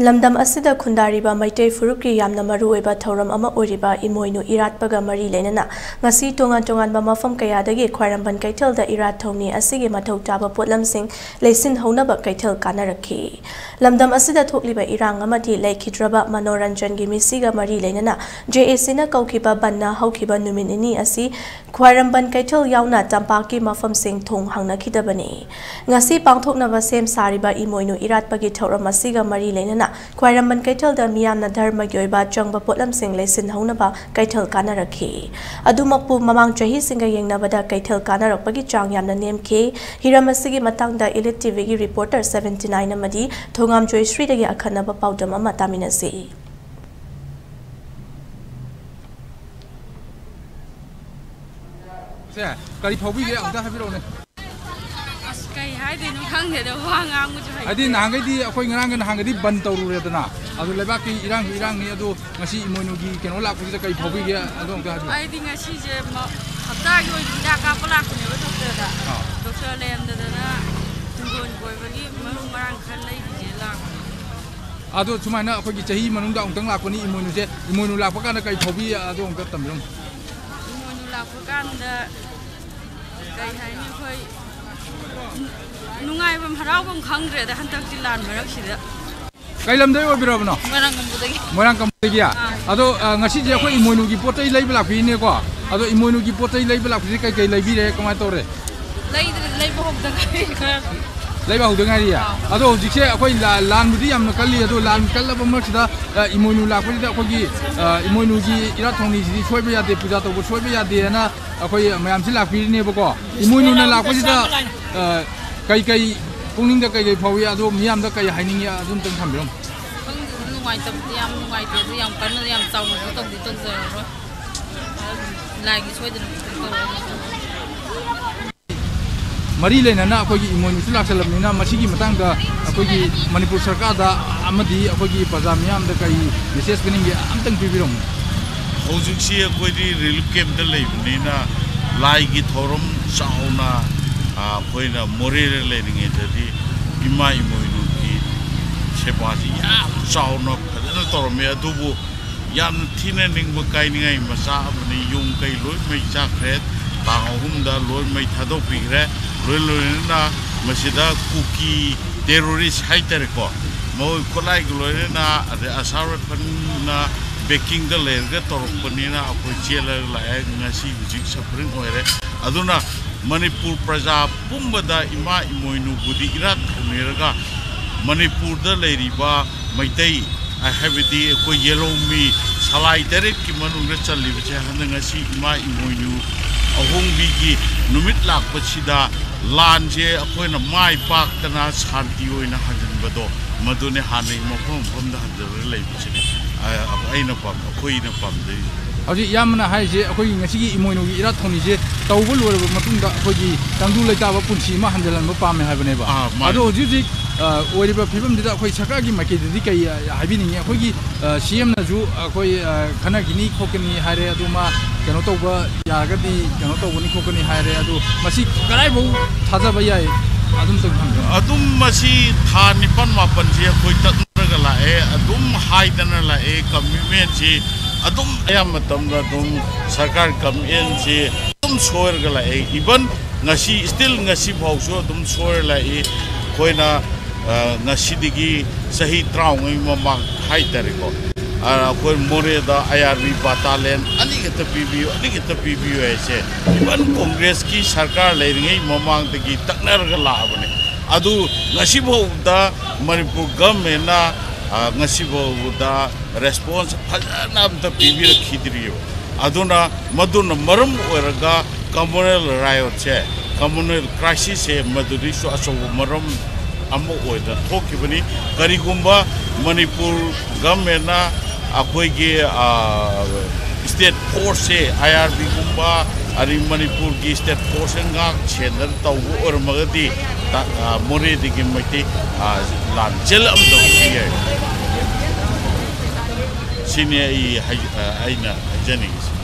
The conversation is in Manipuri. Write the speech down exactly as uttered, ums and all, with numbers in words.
ꯂꯝꯗꯝ ꯑꯁꯤꯗ ꯈꯨꯟꯗꯥꯔꯤꯕ ꯃꯩꯇꯩ ꯐꯨꯔꯨꯞꯀꯤ ꯌꯥꯝꯅ ꯃꯔꯨꯑꯣꯏꯕ ꯊꯧꯔꯝ ꯑꯃ ꯑꯣꯏꯔꯤꯕ ꯏꯃꯣꯏꯅꯨ ꯏꯔꯥꯠꯄꯒ ꯃꯔꯤ ꯂꯩꯅꯅ ꯉꯁꯤ ꯇꯣꯉꯥꯟ ꯇꯣꯉꯥꯟꯕ ꯃꯐꯝ ꯀꯌꯥꯗꯒꯤ ꯈ꯭ꯋꯥꯏꯔꯝꯕꯟ ꯀꯩꯊꯦꯜꯗ ꯏꯔꯥꯠ ꯊꯧꯅꯤ ꯑꯁꯤꯒꯤ ꯃꯊꯧ ꯇꯥꯕ ꯄꯣꯠꯂꯝꯁꯤꯡ ꯂꯩꯁꯤꯟꯍꯧꯅꯕ ꯀꯩꯊꯦꯜ ꯀꯥꯟꯅꯔꯛꯈꯤ꯫ ꯂꯝꯗꯝ ꯑꯁꯤꯗ ꯊꯣꯛꯂꯤꯕ ꯏꯔꯥꯡ ꯑꯃꯗꯤ ꯂꯩꯈꯤꯗ꯭ꯔꯕ ꯃꯅꯣꯔꯟꯖꯟꯒꯤ ꯃꯤꯁꯤꯒ ꯃꯔꯤ ꯂꯩꯅꯅ JACꯅ ꯀꯧꯈꯤꯕ ꯕꯟꯅ ꯍꯧꯈꯤꯕ ꯅꯨꯃꯤꯠ ꯅꯤꯅꯤ ꯑꯁꯤ ꯈ꯭ꯋꯥꯏꯔꯝꯕꯟ ꯀꯩꯊꯦꯜ ꯌꯥꯎꯅ ꯇꯝꯄꯥꯛꯀꯤ ꯃꯐꯝꯁꯤꯡ ꯊꯣꯡ ꯍꯥꯡꯅꯈꯤꯗꯕꯅꯤ꯫ ꯉꯁꯤ ꯄꯥꯡꯊꯣꯛꯅꯕ ꯁꯦꯝ ꯁꯥꯔꯤꯕ ꯏꯃꯣꯏꯅꯨ ꯏꯔꯥꯠꯄꯒꯤ ꯊꯧꯔꯝ ꯑꯁꯤꯒ ꯃꯔꯤ ꯂꯩꯅꯅ ꯈ꯭ꯋꯥꯏꯔꯝꯕꯟ ꯀꯩꯊꯦꯜꯗ ꯃꯤꯌꯥꯝꯅ ꯙꯔꯃꯒꯤ ꯑꯣꯏꯕ ꯆꯪꯕ ꯄꯣꯠꯂꯝꯁꯤꯡ ꯂꯩꯁꯤꯟꯍꯧꯅꯕ ꯀꯩꯊꯦꯜ ꯀꯥꯟꯅꯔꯛꯈꯤ꯫ ꯑꯗꯨꯃꯛꯄꯨ ꯃꯃꯥꯡ ꯆꯍꯤꯁꯤꯡꯒ ꯌꯦꯡꯅꯕꯗ ꯀꯩꯊꯦꯜ ꯀꯥꯟꯅꯔꯛꯄꯒꯤ ꯆꯥꯡ ꯌꯥꯝꯅ ꯅꯦꯝꯈꯤ꯫ ꯍꯤꯔꯝ ꯑꯁꯤꯒꯤ ꯃꯇꯥꯡꯗ Elite TVꯒꯤ reporter seventy nine ꯑꯃꯗꯤ ꯊꯣꯉꯥꯝ ꯖꯣꯏꯁ꯭ꯔꯤꯗꯒꯤ ꯑꯈꯟꯅꯕ ꯄꯥꯎꯗꯝ ꯑꯃ ꯇꯥꯃꯤꯟꯅꯁꯤ꯫ ꯁꯦ, ꯀꯔꯤ ꯐꯥꯎꯕꯤꯒꯦ ꯑꯝꯇ ꯍꯥꯏꯕꯤꯔꯛꯎꯅꯦ꯫ ꯑꯁ, ꯀꯩ ꯍꯥꯏꯗꯣꯏꯅꯣ ꯈꯪꯗꯦꯗ, ꯋꯥ ꯉꯥꯡꯕꯁꯨ ꯍꯩꯇꯦ꯫ ꯍꯥꯏꯗꯤ ꯅꯍꯥꯟꯈꯩꯗꯤ ꯑꯩꯈꯣꯏ ꯉꯔꯥꯡꯒ ꯅꯍꯥꯟꯒꯗꯤ ꯕꯟ ꯇꯧꯔꯨꯔꯦꯗꯅ, ꯑꯗꯨ ꯂꯩꯕꯥꯛꯀꯤ ꯏꯔꯥꯡꯒꯤ ꯏꯔꯥꯡꯅꯤ, ꯑꯗꯨ ꯉꯁꯤ ꯏꯃꯣꯏꯅꯨꯒꯤ ꯀꯩꯅꯣ ꯂꯥꯛꯄꯁꯤꯗ ꯀꯔꯤ ꯐꯥꯎꯕꯤꯒꯦ? ꯑꯗꯨ ꯑꯝꯇ ꯍꯥꯏꯕꯤꯌꯨ꯫ ꯑꯩꯗꯤ ꯉꯁꯤꯁꯦ ꯃ-, ꯍꯞꯇꯥꯒꯤ ꯑꯣꯏꯅ ꯍꯤꯗꯥꯛ ꯀꯥꯞꯄ ꯂꯥꯛꯄꯅꯦꯕ ꯗꯣꯛꯇꯔꯗ꯫ ꯑꯥ꯫ ꯗꯣꯛꯇꯔ ꯂꯩꯔꯝꯗꯗꯅ ꯍꯤꯡꯒꯣꯜ ꯀꯣꯏꯕꯒꯤ ꯃꯔꯨ ꯃꯔꯥꯡ ꯈꯔ ꯂꯩꯔꯨꯒꯦ ꯂꯥꯛꯄꯅꯦ꯫ ꯑꯗꯣ ꯁꯨꯃꯥꯏꯅ ꯑꯩꯈꯣꯏꯒꯤ ꯆꯍꯤ ꯃꯅꯨꯡꯗ ꯑꯃꯨꯛꯇꯪ ꯂꯥꯛꯄꯅꯤ ꯏꯃꯣꯏꯅꯨꯁꯦ, ꯏꯃꯣꯏꯅꯨ ꯂꯥꯛꯄ ꯀꯥꯟꯗ ꯀꯔꯤ ꯐꯥꯎꯕꯤ? ꯑꯗꯨ ꯑꯃꯨꯛꯇ ꯇꯝꯕꯤꯔꯝꯃꯨ꯫ ꯏꯃꯣꯏꯅꯨ ꯂꯥꯛꯄ ꯀꯥꯟꯗ ꯀꯩ ꯍꯥꯏꯅꯤ, ꯑꯩꯈꯣꯏ ꯅꯨꯡꯉꯥꯏꯐꯝ ꯍꯔꯥꯎꯐꯝ ꯈꯪꯗ꯭ꯔꯦꯗ ꯍꯟꯗꯛꯇꯤ ꯂꯥꯟ ꯃꯔꯛꯁꯤꯗ꯫ ꯀꯩ ꯂꯝꯗꯩ ꯑꯣꯏꯕꯤꯔꯕꯅꯣ? ꯃꯣꯏꯔꯥꯡ ꯀꯝꯄꯨꯗꯒꯤ꯫ ꯃꯣꯏꯔꯥꯡ ꯀꯝꯄꯨꯗꯒꯤ? ꯑꯥ꯫ ꯑꯗꯣ, ꯑ, ꯉꯁꯤꯁꯦ ꯑꯩꯈꯣꯏ ꯏꯃꯣꯏꯅꯨꯒꯤ ꯄꯣꯠ ꯆꯩ ꯂꯩꯕ ꯂꯥꯛꯄꯤꯔꯤꯅꯦꯀꯣ꯫ ꯑꯗꯣ ꯏꯃꯣꯏꯅꯨꯒꯤ ꯄꯣꯠ ꯆꯩ ꯂꯩꯕ ꯂꯥꯛꯄꯁꯤ ꯀꯩ ꯀꯩ ꯂꯩꯕꯤꯔꯦ, ꯀꯃꯥꯏꯅ ꯇꯧꯔꯦ? ꯂꯩꯗ꯭ꯔꯤ, ꯂꯩꯕ ꯍꯧꯗ ꯉꯥꯏꯔꯤ ꯈꯔ꯫ ꯂꯩꯕ ꯍꯧꯗ ꯉꯥꯏꯔꯤꯌꯦ? ꯑꯥ꯫ ꯑꯗꯣ ꯍꯧꯖꯤꯛꯁꯦ ꯑꯩꯈꯣꯏ ꯂꯥ-, ꯂꯥꯟꯕꯨꯗꯤ ꯌꯥꯝꯅ ꯀꯜꯂꯤ, ꯑꯗꯣ ꯂꯥꯟ ꯀꯜꯂꯕ ꯃꯔꯛꯁꯤꯗ, ꯑ, ꯏꯃꯣꯏꯅꯨ ꯂꯥꯛꯄꯁꯤꯗ ꯑꯩꯈꯣꯏꯒꯤ, ꯑ, ꯏꯃꯣꯏꯅꯨꯒꯤ ꯏꯔꯥꯠ ꯊꯧꯅꯤꯁꯤꯗꯤ ꯁꯣꯏꯕ ꯌꯥꯗꯦ, ꯄꯨꯖꯥ ꯇꯧꯕ ꯁꯣꯏꯕ ꯌꯥꯗꯦꯅ ꯑꯩꯈꯣꯏ ꯃꯌꯥꯝꯁꯤ ꯂꯥꯛꯄꯤꯔꯤꯅꯦꯕꯀꯣ꯫ ꯏꯃꯣꯏꯅꯨꯅ ꯂꯥꯛꯄꯁꯤꯗ, ꯑ, ꯀꯩ ꯀꯩ ꯄꯨꯛꯅꯤꯡꯗ ꯀꯩ ꯀꯩ ꯐꯥꯎꯏ, ꯑꯗꯣ ꯃꯤꯌꯥꯝꯗ ꯀꯩ ꯍꯥꯏꯅꯤꯡꯉꯤ, ꯑꯗꯨꯝꯇꯪ ꯊꯝꯕꯤꯔꯝꯃꯨ꯫ ꯈꯪꯗꯦꯗ, ꯅꯨꯡꯉꯥꯏꯇꯕꯗꯤ ꯌꯥꯝ ꯅꯨꯡꯉꯥꯏꯇꯦ, ꯑꯗꯨ ꯌꯥꯝ ꯀꯟꯅ ꯌꯥꯝ ꯆꯥꯎꯅꯁꯨ ꯇꯧꯗꯤ ꯇꯧꯖꯔꯔꯣꯏ꯫ ꯂꯥꯏꯒꯤ ꯁꯣꯏꯗꯅ ꯈꯤꯇꯪ ꯇꯧꯔꯒ꯫ ꯃꯔꯤ ꯂꯩꯅꯅ ꯑꯩꯈꯣꯏꯒꯤ ꯏꯃꯣꯏꯅꯨꯁꯨ ꯂꯥꯛꯁꯜꯂꯕꯅꯤꯅ, ꯃꯁꯤꯒꯤ ꯃꯇꯥꯡꯗ ꯑꯩꯈꯣꯏꯒꯤ ꯃꯅꯤꯄꯨꯔ ꯁꯔꯀꯥꯔꯗ ꯑꯃꯗꯤ ꯑꯩꯈꯣꯏꯒꯤ ꯄ꯭ꯔꯖꯥ ꯃꯤꯌꯥꯝꯗ ꯀꯔꯤ message ꯄꯤꯅꯤꯡꯒꯦ, ꯑꯝꯇꯪ ꯄꯤꯕꯤꯔꯝꯃꯨ꯫ ꯍꯧꯖꯤꯛꯁꯤ ꯑꯩꯈꯣꯏꯗꯤ relief campꯇ ꯂꯩꯕꯅꯤꯅ, ꯂꯥꯏꯒꯤ ꯊꯧꯔꯝ ꯆꯥꯎꯅ, ꯑ, ꯑꯩꯈꯣꯏꯅ ꯃꯣꯔꯦꯗ ꯂꯩꯔꯤꯉꯩꯗꯗꯤ ꯏꯃꯥ ꯏꯃꯣꯏꯅꯨꯒꯤ ꯁꯦꯕꯥꯁꯤ ꯌꯥꯝ ꯆꯥꯎꯅ ꯐꯖꯅ ꯇꯧꯔꯝꯃꯦ꯫ ꯑꯗꯨꯕꯨ ꯌꯥꯝꯅ ꯊꯤꯅ ꯅꯤꯡꯕ ꯀꯥꯏꯅꯤꯡꯉꯥꯏ ꯃꯆꯥ ꯑꯃꯅꯤ꯫ ꯌꯨꯝ ꯀꯩ ꯂꯣꯏ ꯃꯩ ꯆꯥꯛꯈ꯭ꯔꯦ꯫ ꯇꯥꯡ ꯑꯍꯨꯝꯗ ꯂꯣꯏ ꯃꯩ ꯊꯥꯗꯣꯛꯄꯤꯈ꯭ꯔꯦ꯫ ꯂꯣꯏ ꯂꯣꯏꯅꯅ ꯃꯁꯤꯗ ꯀꯨꯀꯤ ꯇꯦꯔꯣꯔꯤꯁ ꯍꯥꯏꯇꯥꯔꯦꯀꯣ, ꯃꯈꯣꯏ ꯈꯨꯠꯂꯥꯏꯒ ꯂꯣꯏꯅꯅ, ꯑꯗꯩ ꯑꯁꯥꯝ ꯔꯥꯏꯐꯜꯅ ꯕꯦꯀꯤꯡꯗ ꯂꯩꯔꯒ ꯇꯧꯔꯛꯄꯅꯤꯅ ꯑꯩꯈꯣꯏ ꯆꯦꯜꯂꯒ ꯂꯥꯛꯑꯦ꯫ ꯉꯁꯤ ꯍꯧꯖꯤꯛ ꯁꯐꯔꯤꯡ ꯑꯣꯏꯔꯦ꯫ ꯑꯗꯨꯅ ꯃꯅꯤꯄꯨꯔ ꯄ꯭ꯔꯖꯥ ꯄꯨꯝꯕꯗ ꯏꯃꯥ ꯏꯃꯣꯏꯅꯨꯕꯨꯗꯤ ꯏꯔꯥꯠ ꯊꯧꯅꯤꯔꯒ, ꯃꯅꯤꯄꯨꯔꯗ ꯂꯩꯔꯤꯕ ꯃꯩꯇꯩ, ꯍꯥꯏꯕꯗꯤ ꯑꯩꯈꯣꯏ ꯌꯦꯜꯍꯧꯃꯤ ꯁꯂꯥꯏ ꯇꯔꯦꯠꯀꯤ ꯃꯅꯨꯡꯗ ꯆꯜꯂꯤꯕꯁꯦ, ꯍꯟꯗꯛ ꯉꯁꯤ ꯏꯃꯥ ꯏꯃꯣꯏꯅꯨ ꯑꯍꯣꯡꯕꯤꯒꯤ ꯅꯨꯃꯤꯠ ꯂꯥꯛꯄꯁꯤꯗ ꯂꯥꯟꯁꯦ ꯑꯩꯈꯣꯏꯅ ꯃꯥꯏ ꯄꯥꯛꯇꯅ ꯁꯥꯟꯇꯤ ꯑꯣꯏꯅ ꯍꯟꯖꯤꯟꯕꯗꯣ, ꯃꯗꯨꯅꯤ ꯍꯥꯟꯅꯒꯤ ꯃꯐꯝ ꯃꯐꯝꯗ ꯍꯟꯖꯤꯜꯂꯒ ꯂꯩꯕꯁꯤꯅꯤ꯫ ꯑ-, ꯑꯩꯅ ꯄꯥꯝ-, ꯑꯩꯈꯣꯏꯅ ꯄꯥꯝꯖꯩ꯫ ꯍꯧꯖꯤꯛ ꯏꯌꯥꯝꯕꯅ ꯍꯥꯏꯔꯤꯁꯦ, ꯑꯩꯈꯣꯏꯒꯤ ꯉꯁꯤꯒꯤ ꯏꯃꯣꯏꯅꯨꯒꯤ ꯏꯔꯥꯠ ꯊꯧꯅꯤꯁꯦ ꯇꯧꯕ ꯂꯣꯏꯔꯕ ꯃꯇꯨꯡꯗ ꯑꯩꯈꯣꯏꯒꯤ ꯇꯪꯗꯨ ꯂꯩꯇꯥꯕ ꯄꯨꯟꯁꯤ ꯑꯃ ꯍꯟꯖꯤꯜꯍꯟꯕ ꯄꯥꯝꯃꯦ ꯍꯥꯏꯕꯅꯦꯕ꯫ ꯑꯥ, ꯃꯥꯅꯤ꯫ ꯑꯗꯣ ꯍꯧꯖꯤꯛ ꯍꯧꯖꯤꯛ, ꯑ, ꯑꯣꯏꯔꯤꯕ ꯐꯤꯕꯝꯁꯤꯗ ꯑꯩꯈꯣꯏ ꯁꯔꯀꯥꯔꯒꯤ ꯃꯥꯏꯀꯩꯗꯗꯤ ꯀꯩ, ꯑ, ꯍꯥꯏꯕꯤꯅꯤꯡꯉꯤ? ꯑꯩꯈꯣꯏꯒꯤ, ꯑ, ꯁꯤ ꯑꯦꯝꯅꯁꯨ ꯑꯩꯈꯣꯏ, ꯑ, ꯈꯟꯅꯈꯤꯅꯤ ꯈꯣꯠꯀꯅꯤ ꯍꯥꯏꯔꯦ, ꯑꯗꯨ ꯃꯥ ꯀꯩꯅꯣ ꯇꯧꯕ ꯌꯥꯔꯒꯗꯤ ꯀꯩꯅꯣ ꯇꯧꯒꯅꯤ ꯈꯣꯠꯀꯅꯤ ꯍꯥꯏꯔꯦ꯫ ꯑꯗꯨ ꯃꯁꯤ ꯀꯗꯥꯏꯐꯥꯎ ꯊꯥꯖꯕ ꯌꯥꯏ? ꯑꯗꯨꯝꯇꯪ ꯊꯝꯕꯤꯌꯨ꯫ ꯑꯗꯨꯝ ꯃꯁꯤ ꯊꯥ ꯅꯤꯄꯥꯟ ꯃꯥꯄꯟꯁꯤ ꯑꯩꯈꯣꯏ ꯇꯛꯅꯔꯒ ꯂꯥꯛꯑꯦ, ꯑꯗꯨꯝ ꯍꯥꯏꯗꯅ ꯂꯥꯛꯑꯦ꯫ ꯀꯃꯤꯠꯃꯦꯟꯁꯤ ꯑꯗꯨꯝ ꯑꯌꯥꯝꯕ ꯃꯇꯝꯗ ꯑꯗꯨꯝ ꯁꯔꯀꯥꯔ ꯀꯃꯤꯠꯃꯦꯟꯁꯤ ꯑꯗꯨꯝ ꯁꯣꯏꯔꯒ ꯂꯥꯛꯑꯦ꯫ Even ꯉꯁꯤ, still ꯉꯁꯤ ꯐꯥꯎꯁꯨ ꯑꯗꯨꯝ ꯁꯣꯏꯔ ꯂꯥꯛꯏ꯫ ꯑꯩꯈꯣꯏꯅ, ꯑ, ꯉꯁꯤꯗꯒꯤ ꯆꯍꯤ ꯇꯔꯥꯃꯉꯥꯒꯤ ꯃꯃꯥꯡ ꯍꯥꯏꯇꯥꯔꯦꯀꯣ, ꯑ, ꯑꯩꯈꯣꯏ ꯃꯣꯔꯦꯗ ꯑꯥꯏ ꯑꯥꯔ ꯕꯤ ꯕꯇꯥꯂꯤꯌꯟ ꯑꯅꯤꯈꯛꯇ ꯄꯤꯕꯤꯌꯨ, ꯑꯅꯤꯈꯛꯇ ꯄꯤꯕꯤꯌꯨ ꯍꯥꯏꯁꯦ, even ꯀꯣꯡꯒ꯭ꯔꯦꯁꯀꯤ ꯁꯔꯀꯥꯔ ꯂꯩꯔꯤꯉꯩ ꯃꯃꯥꯡꯗꯒꯤ ꯇꯛꯅꯔꯒ ꯂꯥꯛꯑꯕꯅꯦ꯫ ꯑꯗꯨ ꯉꯁꯤꯐꯥꯎꯗ ꯃꯅꯤꯄꯨꯔ ꯒꯚꯔꯟꯃꯦꯟꯅ, ꯑ, ꯉꯁꯤꯐꯥꯎꯗ ꯔꯦꯁꯄꯣꯟꯁ ꯐꯖꯅ ꯑꯝꯇ ꯄꯤꯕꯤꯔꯛꯈꯤꯗ꯭ꯔꯤꯑꯕ꯫ ꯑꯗꯨꯅ, ꯃꯗꯨꯅ ꯃꯔꯝ ꯑꯣꯏꯔꯒ ꯀꯝꯃꯨꯅꯦꯜ ꯔꯥꯏꯌꯣꯠꯁꯦ, ꯀꯝꯃꯨꯅꯦꯜ ꯀ꯭ꯔꯥꯏꯁꯤꯁꯁꯦ ꯃꯗꯨꯗꯒꯤꯁꯨ ꯑꯆꯧꯕ ꯃꯔꯝ ꯑꯃ ꯑꯣꯏꯅ ꯊꯣꯛꯈꯤꯕꯅꯤ꯫ ꯀꯔꯤꯒꯨꯝꯕ ꯃꯅꯤꯄꯨꯔ ꯒꯚꯔꯟꯃꯦꯟꯅ ꯑꯩꯈꯣꯏꯒꯤ, ꯑ, ꯁ꯭ꯇꯦꯠ ꯐꯣꯔꯁꯁꯦ, ꯑꯥꯏ ꯑꯥꯔ ꯕꯤꯒꯨꯝꯕ, ꯑꯗꯩ ꯃꯅꯤꯄꯨꯔꯒꯤ ꯁ꯭ꯇꯦꯠ ꯐꯣꯔꯁꯁꯦ ꯉꯥꯛ ꯁꯦꯟꯗꯅ ꯇꯧꯕ ꯑꯣꯏꯔꯝꯃꯒꯗꯤ, ꯇ-, ꯑ, ꯃꯣꯔꯦꯗꯒꯤ ꯃꯩꯇꯩ, ꯑ, ꯂꯥꯟ ꯆꯦꯜꯂꯛꯑꯝꯗꯕꯁꯨ ꯌꯥꯏ꯫ ꯁꯤꯅꯤ ꯑꯩ ꯍꯥꯏ-, ꯑ, ꯑꯩꯅ ꯍꯥꯏꯖꯅꯤꯡꯉꯤꯁꯦ꯫